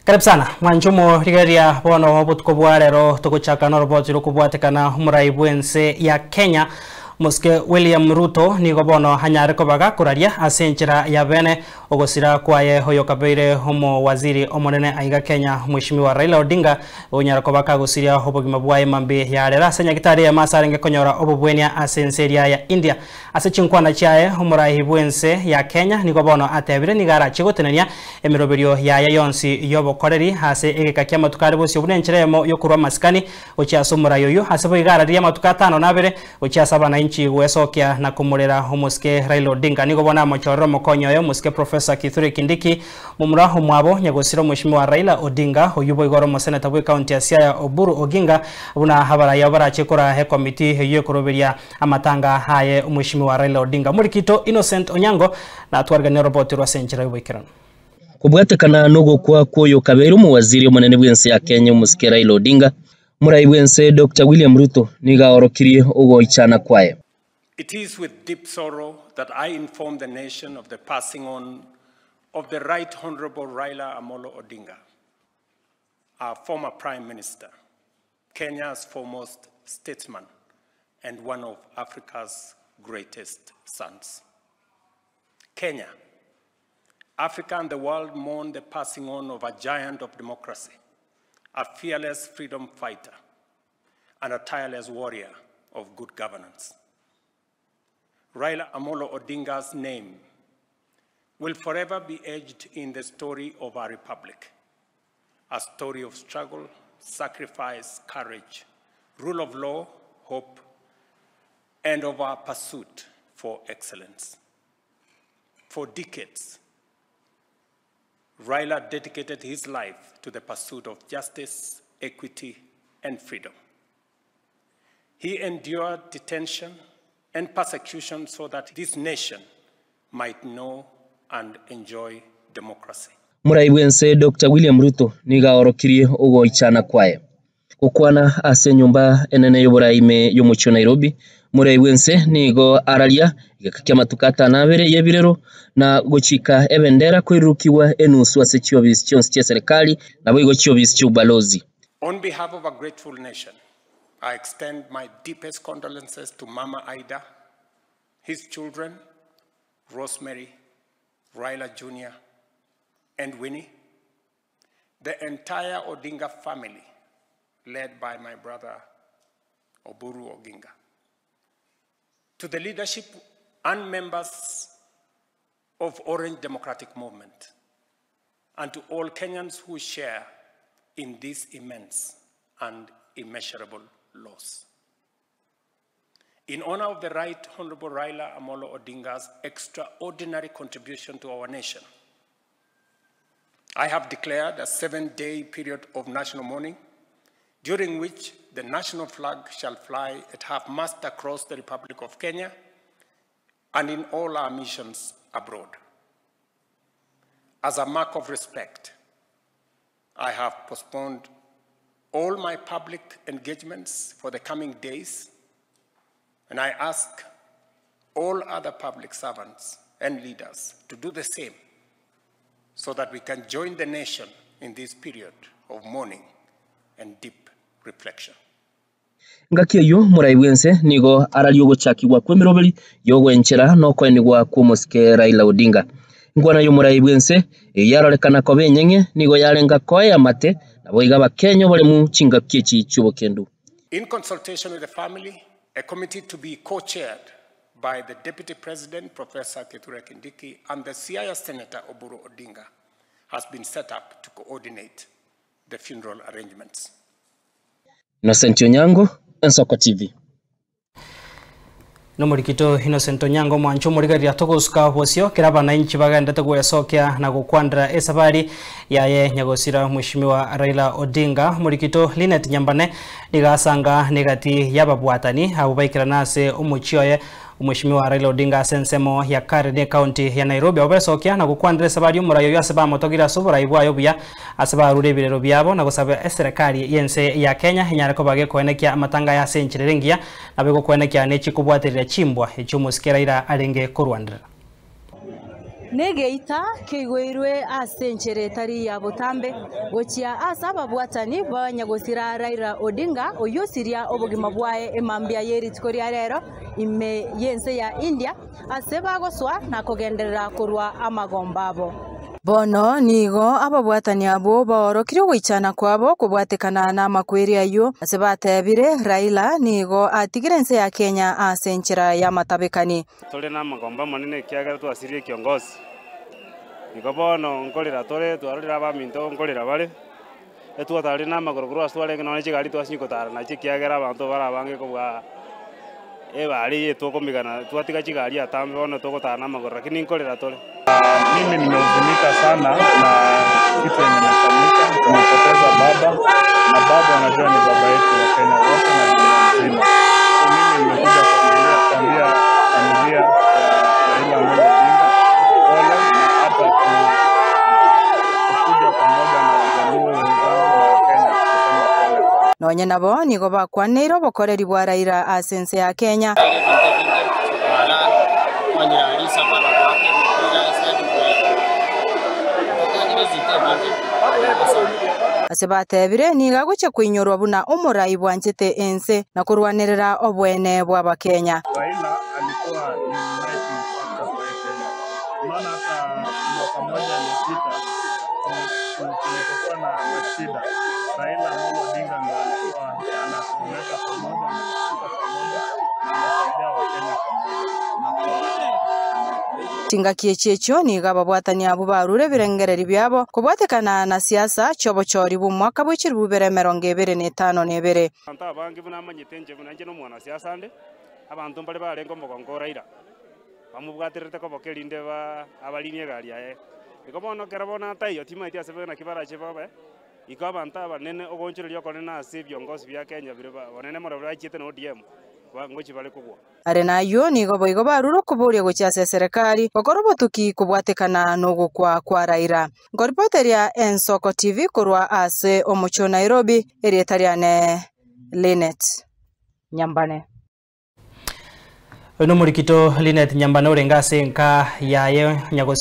Karibu sana mwancho omorigereria bono obotuko bwa rero togochaka noroboti rokobwatekana omorai bwense ya Kenya Mosike William Ruto nigo bono anyare kobaga koraria ase enchera ya bene ogosira kwaye oyokabeire omowaziri omonene aiga Kenya Mheshimiwa Raila Odinga onyara koba kagosiria obogima bwaye mambi yarera ase nyagitari eyemo ase arenge konyora obobwenia ase ense eria ya India. Ase chinkwana chiaye omorai bwense ya Kenya nigo bono atebire nigo arachie gotenenia emiroberio yaye yonsi yobokoreri ase egeka kia amatuko are bosio buna enchera eyemo yokorwa amasikani gochia ase omorai oyo ase boigo araririe amatuko atano na abere gochia ase abananchi gwesokia na komorera omosike Raila Odinga. Nigo bono amochorere omokonyi oye omosike Professor Kithure Kindiki momura omwabo nyagosira omweshimiwa Raila Odinga oyio boigo ore omoseneta bwe county ya Siaya Oburu Oginga buna abarai abo barache kora ekomiti eyio ekoroberia amatanga aye omweshimiwa Raila Odinga. Morikito Innocent Onyango natwarigania oroboti rwa ase enchera y'oboikeranu. Kobwatekana nogokwa kw'oyo okabeire omowaziri omonene bw'ense ya Kenya omosike Raila Odinga, omorai bw'ense Doctor William Ruto nigo aorokirie ogoichana kwaye. It is with deep sorrow that I inform the nation of the passing on of the Right Honorable Raila Amolo Odinga, our former Prime Minister, Kenya's foremost statesman and one of Africa's greatest sons. Kenya, Africa and the world mourn the passing on of a giant of democracy, a fearless freedom fighter, and a tireless warrior of good governance. Raila Amolo Odinga's name will forever be etched in the story of our republic, a story of struggle, sacrifice, courage, rule of law, hope, and of our pursuit for excellence. For decades, Raila dedicated his life to the pursuit of justice, equity, and freedom. He endured detention and persecution so that this nation might know and enjoy democracy. Morai bw'ense Doctor William Ruto nigo aorokirie ogoichana kwaye. Gokwana ase enyomba enene y'oborai ime y'omochie o Nairobi, morai bw'ense nigo araria egeka ki'amatuko atano abere y'ebirero na gochika ebendera koirurukigwa enusu ase chiobisi chionsi chi'eserekari naboigo chiobisi chi'obalozi. On behalf of a grateful nation, I extend my deepest condolences to Mama Ida, his children, Rosemary, Raila Jr., and Winnie, the entire Odinga family, led by my brother Oburu Oginga, to the leadership and members of Orange Democratic Movement, and to all Kenyans who share in this immense and immeasurable loss. In honor of the Right Honorable Raila Amolo Odinga's extraordinary contribution to our nation, I have declared a 7-day period of national mourning, during which the national flag shall fly at half-mast across the Republic of Kenya and in all our missions abroad. As a mark of respect, I have postponed all my public engagements for the coming days, and I ask all other public servants and leaders to do the same so that we can join the nation in this period of mourning and deep reflection. Engaki eyio morai bw'ense nigo ararie ogochakigwa kw'emeroberi y'ogwenchera na okoenigwa kw'omosike Raila Odinga. Inkwana y'omorai bw'ense eyio yarorekana koba enyeng'e nigo yarenga koa eamate naboigo Abakenya oboremu chingaki echi chi'obokendu. In consultation with the family, a committee to be co-chaired by the Deputy President, Professor Kithure Kindiki, and the Siaya Senator Oburu Odinga has been set up to coordinate the funeral arrangements. Innocent Onyango, Ensoko TV. Nomorikito Innocent Onyango mwancho omorigereria togosuka bosio kera abananchi bagendete gwesokia na gokwandera esabari yaye nyagosira Mheshimiwa Raila Odinga. Omorikito Linet Nyambane nigasanga negati y'ababwatani abo baikirana ase omochie oye Mheshimiwa Raila Odinga ase ensemo ya Karen County ya Nairobi abo besokia na gokwandera esabari omorai oyo ase bamotogira ase oborai bwayo buya ase barure ebirero biabo na gosaba eserekari y'ense ya Kenya enyare koba gekoenekia amatanga ya ase enchera engiya nabe gokwenekia nechikobwaterera chimbwa echio omosike Raila arenge korwanderera. Negeita keigoirwe ase enchera etari ya botambe gochia ase ababwatani banyagosira Raila Odinga oyio osiria obogima bwaye emambia ye rituko ria rero ime y'ense ya India ase bagoswa na kogenderera korwa amagomba abo. Bono nigo ababwatani abwo baorokirie ogoichana kwabo kobwatekana na amakweri ayio ase batebire Raila nigo atigire ense ya Kenya ase enchera y'amatabekani. Tore na amagomba amanene ekiagera twasirie ekiongosi. Igo bono nkorera tore twarorire abaminto nkorera bare, etwatarire na amagoro korwa ase twarenge nonya chigari twasinywa kotara nachio ekiagera abanto barabange kobua ebari eye tokomigana twatiga chigari atambe bono togotara na amagoro lakini nkorera tore. Mimi nimehuzunika sana na kitu yenye imefanyika. Tumepoteza baba na baba, unajua ni baba yetu wa Kenya wote na dunia nzima. So mimi nimekuja kuambia kuambia familia ya Raila Amolo Odinga pole, na hata kukuja pamoja na Wajaluo wenzangu na Wakenya kusema pole kwa Nonye nabo nigo bakwaneire obokoreri bwa Raila ase ense ya Kenya. Ase batebire nigo agochia koinyorwa buna omorai bwanchete ense na korwanerera obwene bwa abakenya. Raila alikuwa uniting factor kwa hii Kenya. Unaona hata mwaka mmoja iliyopita tulipokuwa na mashida, Raila Amolo Odinga ndo alikuwa anatuweka pamoja, anatushika pamoja na anasaidia Wakenya pamoja. Na kwa Chingaki echi echio nigo ababwatani abwo barure ebirengereri biabo kobwatekana na siasa chiobochori bwa omwaka bwa chiribu bibere emerongo ebere na etano na ebere. Abanto abange buna amanyete inche buna inche na omwanasiasa ande, abanto mbare barenge omogongo o Raila, bamobwaterete koboka erinde ba abarinie egari yaye. Igo bono ekero bono ataiyo timaeti ase naki barache babe, iko abanto abanene ogoonchoreria okonene ase ebiongozi bia Kenya bire bonene mono bachiete na ODM, ngochi bare kogwa. Are nayio nigo boigo barure okoboria gochia ase eserekari gokora obotuki kobwatekana na ogokwa kwa Raila. Nkoripoteria Ensoko TV korwa ase omochie o Nairobi, erieta riane Linet Nyambane. Oyo nomorikito Linet Nyambane orenge ase enka yaye nyagosi.